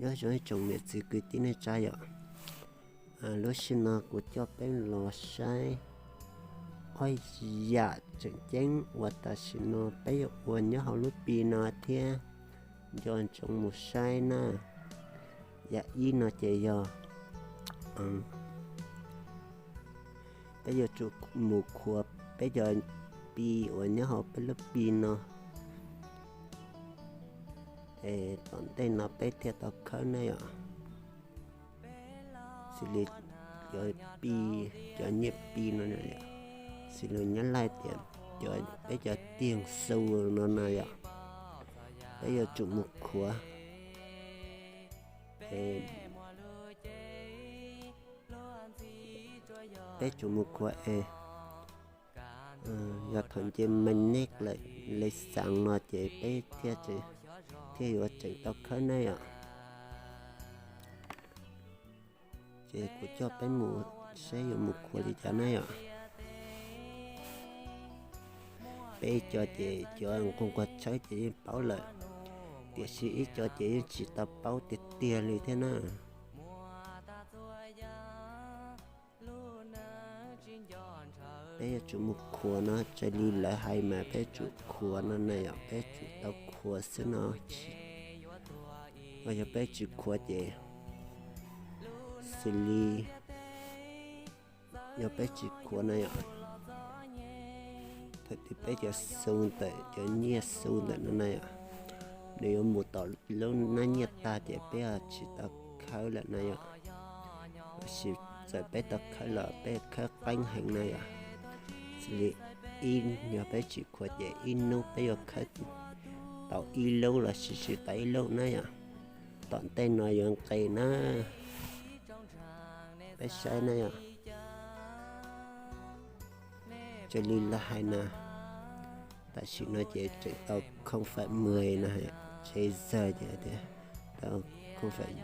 Nyob zoo ib tsoom niam txiv kwv tij neej tsa yom. Lub sij hawm no kuv coj peb los saib ob yam tseem ceeb uas tam sim no peb yuav ua nyob hauv lub Pi no thiab nco ntsoov mus saib na. Yam ib no ces yog peb yuav tsum mus khuav peb cov Pi uas nyob hauv peb lub Pi no, es tom ntej no peb thiaj tau khawb na yom. Xws li cov Pi, cov nyiaj Pi no, xws li Nyab Laj tias peb cov tiag xu no na yom, peb yuav tsum mus khuav. Peb tsum mus khuav es yog thaum nce me nej lawm, le xav no ces peb thiaj yuav tseem tau khawb na yom. Ces kuv coj peb mus saib yuav mus khuav li cas na yom. Peb co ces cov nquag tshawb ces yeej paub lawm, tiam sis ib co ces yeej tsis tau paub tiag tiag li thiab na. Peb yuav tsum mus khuav no, raws li lawv hais mas peb tsum khuav no na yom, peb tsum tau khuav xwb no. Yog peb tsis khuav ces xws li, yog peb tsis khuav na yom, thaum twg peb cov xu ntawm, cov nyiaj xu ntawm no na yom, nws yuav mus tom lub nab nyiaj tag ces peb tsis tau khawb lawm na yom. Tab sis txawm peb tau khawb los peb khawb qeeb heev na yom. Xws li ib, yog peb tsis khuav ces ib hnub peb yuav khawb tau ib lub los sis tsis tau ib lub na yom. Tom ntej no yuav nqes na, peb saib na yom. Raws li lawv hais na, tam sim no ces tseem tau không phẩy mười na, tsev zawg ces tau không phẩy,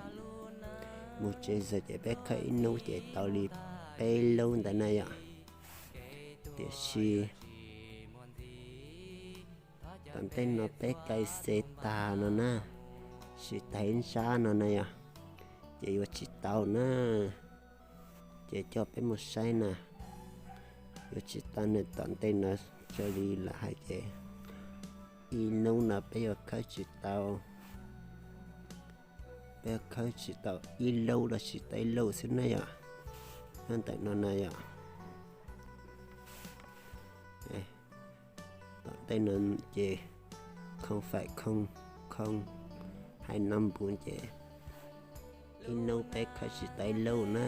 mus tsev zawg ces peb khawb ib hnub ces tau li peb lub ntawd na yom. Tiam sis tom ntej no peb cais xe tag no na, sis tag ib ntsab no na yom, ces yuav tsis tau na. Ces coj peb mus saib na, yuav tsis tau na. Tom ntej no raws li lawv hais ces ib hnub no peb yuav khawb tsis tau, peb yuav khawb tsis tau ib lub los sis tau ib lub xwb na yom. Nyob ntawm no na yom. Tom ntej no ces không phẩy không không hai năm npuv ces ib hnub peb khawb tsis tau ib lub na,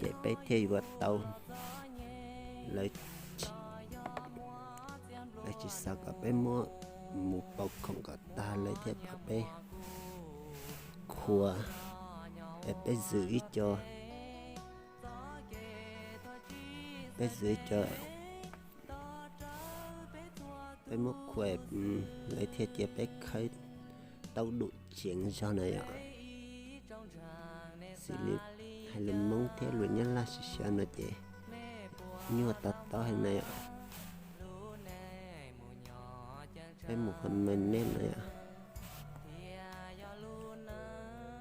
ces peb thiaj yuav tau. Lawv, lawv tsis xav kom peb muab mus pauv khoom kom tag, lawv thiaj kom peb khuav, es peb zwm ib co, peb zwm ib co, peb muab khuav, lawv thiaj cia peb khawb tau dum ceev zog na yom. Xws li hais lus Hmoob thiab lus Nyab Laj sib xyaw no ces nyuaj to taub heev na yom. Peb mus khuav me nej na yom.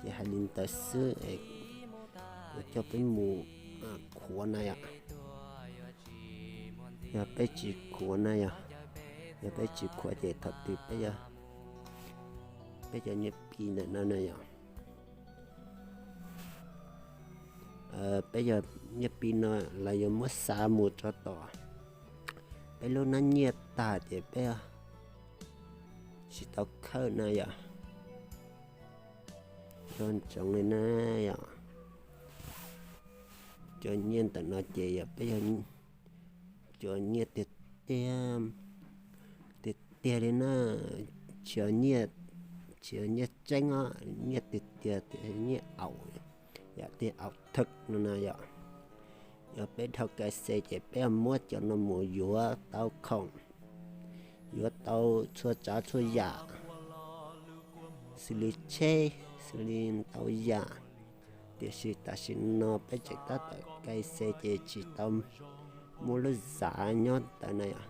Ces hais li ntawd xwb es yuav coj peb mus khuav na yom. Yog peb tsis khuav na yom, yog peb tsis khuav ces thaum twg peb, peb cov nyiaj Pi ntawm no na yom, peb cov nyiaj Pi no lawv yuav muab xa mus rau tom peb lub nab nyiaj tag ces peb tsis tau khawb na yom. Nco ntsoov li na yom. Cov nyiaj ntawm no ces yog peb yog cov nyiaj tiag tiag, tiag tiag li na. Tsis yog nyiaj, tsis yog nyiaj tseeb os, nyiaj tiag tiag, nyiaj aum, yam tias aum thawj no na yom. Yog peb dhau ka xe ces peb muab cov no mus yuav tau khoom, yuav tau txhua tsav txhua yam, xws li tsheb, xws li ntau yam. Tiam sis tam sim no peb tseem tab tom ka xe ces tsis tau muaj lub zav nyob ntawd na yom,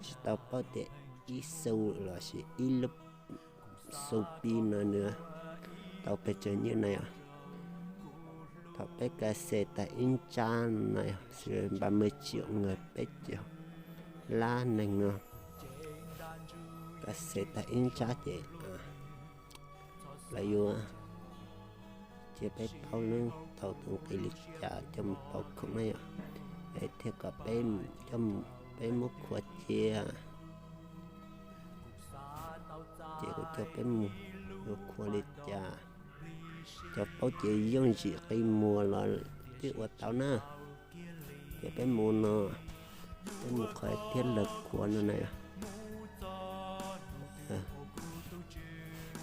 tsis tau paub tias ib xu lossis ib lub xu Pi no nws tau pes tsawg nyiaj na yom. Thaum peb ka xes tag ib ntsab na yom, ba mươi triệu người, peb caug lab neeg no, ka xes tag ib ntsab ces lawv yuav cia peb paub lub tau tus nqi li cas coj mus pauv khoom na yom, es thiaj kom peb, peb muab khuav cia. Ces kuv coj peb mus yuav khuav li cas, cov paub ces yooj yim qi muag los twb ua tau na. Ces peb mus no, peb mus qhov thiab lawv khuav no na yom,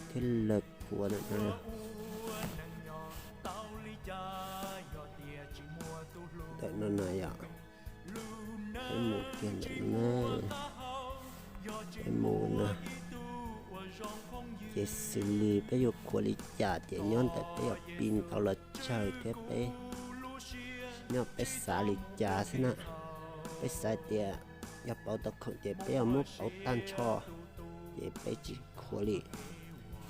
thiab lawv khuav no na. Ntawm no na yom, peb mus kiag ntawm no, peb mus no. Ces xws li peb yuav khuav li cas ces nyob ntawm peb yuav pi ntau los tsawg thiab peb, nyob peb xav li cas xwb na. Peb xav tias yog pauv tau khoom ces peb yuav muab pauv tag nrho, ces peb tsis khuav li.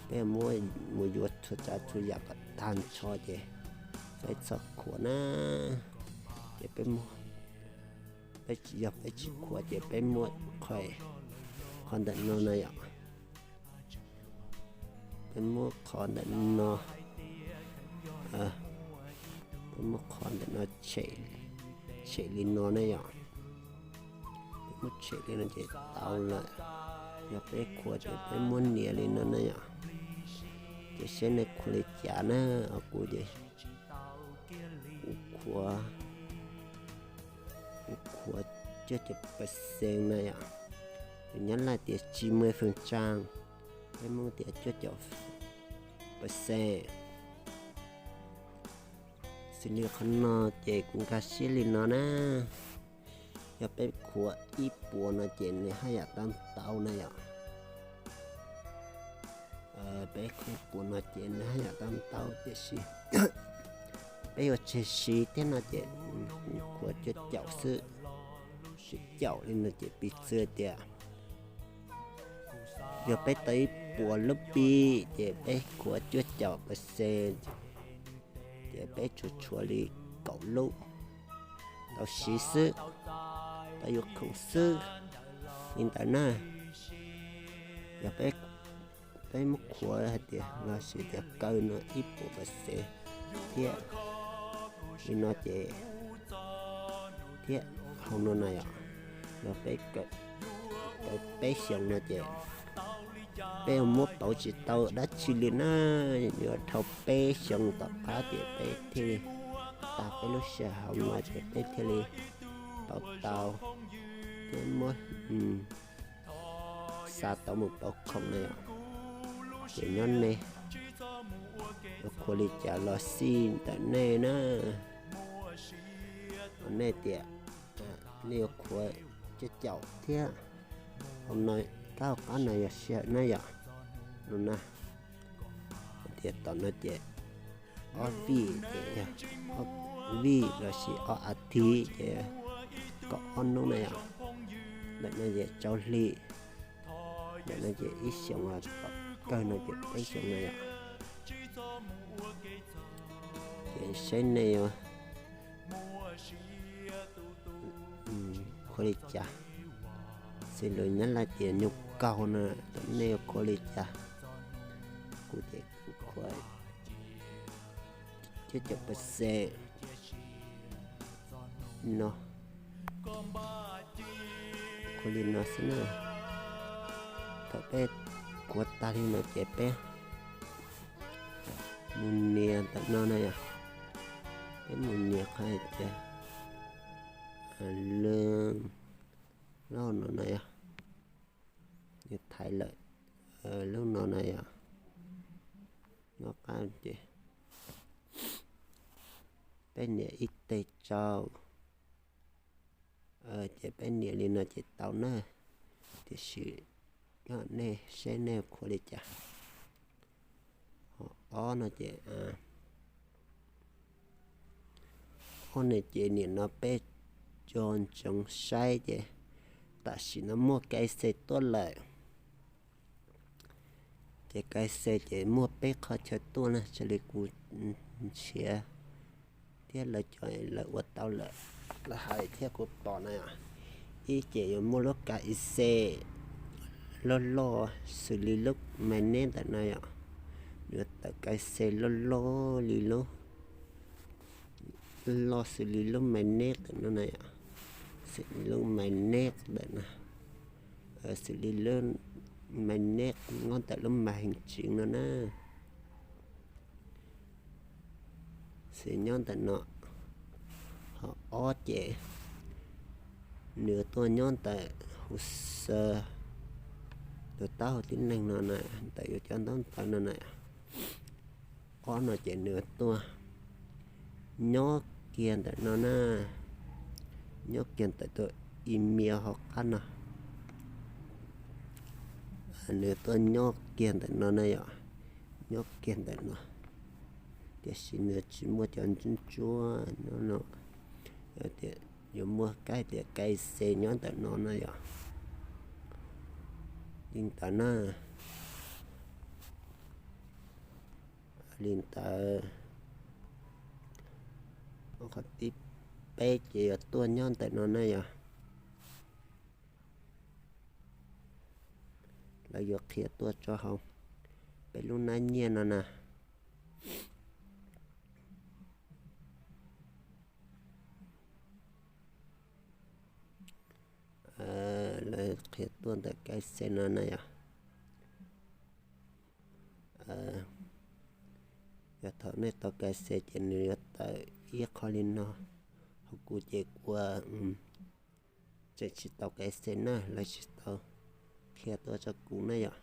Peb yuav muab mus yuav txhua tsav txhua yam kom tag nrho ces peb txhob khuav na. Ces peb, peb tsis, yog peb tsis khuav ces peb muab qhov, qhov ntawm no na yom. Peb muab qhov ntawm no, peb muab qhov ntawm no tshem li no na yom. Peb muab tshem li no ces tau lawm. Yog peb khuav ces peb muab nias li no na yom. Ces saib nej khuav li cas na, kuv ces kuv khuav, kuv khuav cuaj caum percent na yom. Lus Nyab Laj tias chín mươi phần trăm, peb Hmoob tias cuaj caum percent. Xws li qhov no ces kuv nkag siab li no na. Yog peb khuav ib puas no ces nws haj yam tau ntau na yom. Peb khuav ib puas no ces nws haj yam tau ntau tiam sis peb yuav tseg siv thiab no ces kuv khuav cuaj caum xwb. Cuaj caum li no ces piv txwv tias yog peb tau ib puas lub pi ces peb khuav cuaj caum percent, ces peb tshuav tshuav li kaum lub tau siv xwb, tau yuav khoom xwb li ntawd na. Yog peb, peb muab khuav hais tias los sis tias kaw no ib puas percent thiab li no ces, thiab hauv no na yom, yog peb kaw peb xyoos no ces peb yuav muab pauv tsis tau dab tsi li na, yuav dhau peb xyoos tom qab ces peb thiaj li tag peb lub sij hawm no ces peb thiaj li pauv tau thiab muab xa tau mus pauv khoom na yom. Ces nyob nej yuav khuav li cas los xij ntawm nej na. Hos nej tias nej yuav khuav cuaj caum thiab, hauv no, tab hauv qab no yog sij hawm na yom, no na. Tias tom no ces ob vij ces yog, ob vij los sis ob as thiv ces kaum ob hnub na yom. Ntawm no ces rau hli, ntawm no ces ib xyoos, tom kawg no ces peb xyoos na yom. Ces saib nej yuav khuav li cas, xws lus Nyab Laj tias nyuj kaug na, nej yuav khuav li cas. Kuv ces kuv khuav cuaj caum percent no, khuav li no xwb na. Thaum peb khuav tag li no ces peb mus nias ntawm no na yom. Peb mus nias qhov hais tias lub, lub no na yom, nias thaiv lawm, lub no na yom. Nyob qab ces peb nias ib teg rau, ces peb nias li no ces tau na. Tiam sis nej saib nej khuav li cas. Ob no ces, ob no ces nim no peb tso ntsoov saib ces tam sim no muaj K Y C tuaj lawm. K Ces K I C ces muaj peb qhov chaw tuaj na, raws li kuv nrhiav thiab lawv cov lawv ua tau lawm, lawv hais thiab kuv pom na. Ib ces yuav muaj lub K I C loj loj xws li lub magnet ntawm no yom, yuav tawm K I C loj loj li lub, loj xws li lub magnet ntawm no na yom, xws li lub magnet ntawm no, xws li lub magnet nyob ntawm lub màn hình chính no na. Xws nyob ntawm no, ho ob ces nws tuaj nyob ntawm hồ sơ, tus taub hau tib neeg no na, ntawm yuav cov ntaub ntawv no na. Ob no ces nws tuaj nyob kiag ntawm no na, nyob kiag ntawm tus email hauv qab no. Nws tuaj nyob kiag ntawm no na yom, nyob kiag ntawm no, tiam sis nws tsis muaj cov ntsuab ntsuab nyob no, tias yuav muaj K I C, K I C nyob ntawm no na yom. Li ntawd na, li ntawd. Qhov thib peb ces yuav tuaj nyob ntawm no na yom. Lawv yuav qhia tuaj rau hauv peb lub hnab nyiaj no na. Lawv qhia tuaj ntawm K I C no na yom. Yog thaum nej tau K I C ces nws yuav tawm ib qho li no. Ho kuv ces kuv tseem tsis tau K I C na, lawv tsis tau qhia tuaj rau kuv na yom.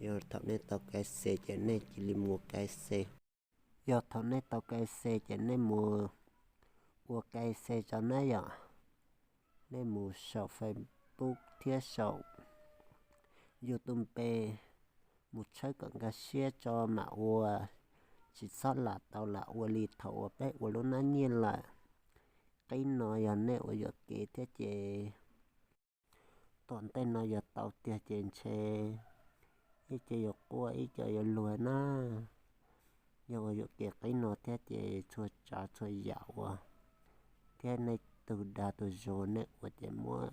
Yog thaum nej tau K I C ces nej cia li mus K I C. Yog thaum nej tau K I C ces nej mus ua K I C rau na yom. Nej mus saum Facebook thiab saum YouTube, mus tshawb kom nkag siab tso mam ua, tsis txhob lam tau lam ua li thaum uas peb ua lub hnab nyiaj lawm. Qib no yog nej ua yuam kev thiab ces tom ntej no yog tau tiag ces ntshe ib co yuav quaj ib co yuav luag na. Yog ua yuam kev qib no thiab ces txhua tsav txhua yam ua thiab nej tus dag tus zug nej ua ces muab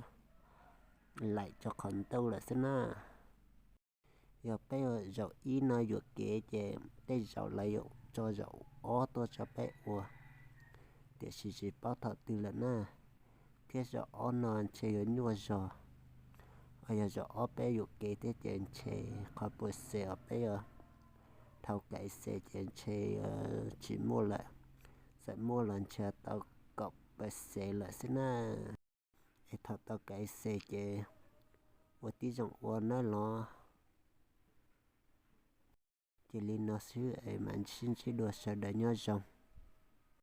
laim rau qhov ntuj lawm xwb na. Yog peb zaum ib no yuam kev ces tej zaum lawv yuav tso zaum ob tuaj rau peb ua, tiam sis tsis paub thaum twg lawm na. Thiab zaum ob no ntshe yuav nyuaj zog, ho yog zaum ob peb yuam kev thiab ces ntshe qhov pes xees uas peb yuav thau K I C ces ntshe yuav tsis muaj lawm, txawm muaj los ntshe tau kaum pes xees lawm xwb na. Es thaum tau K I C ces ua tib zoo ua nawb los. Ces li no xwb es mam sib ntsib dua, sawv daws nyob zoo.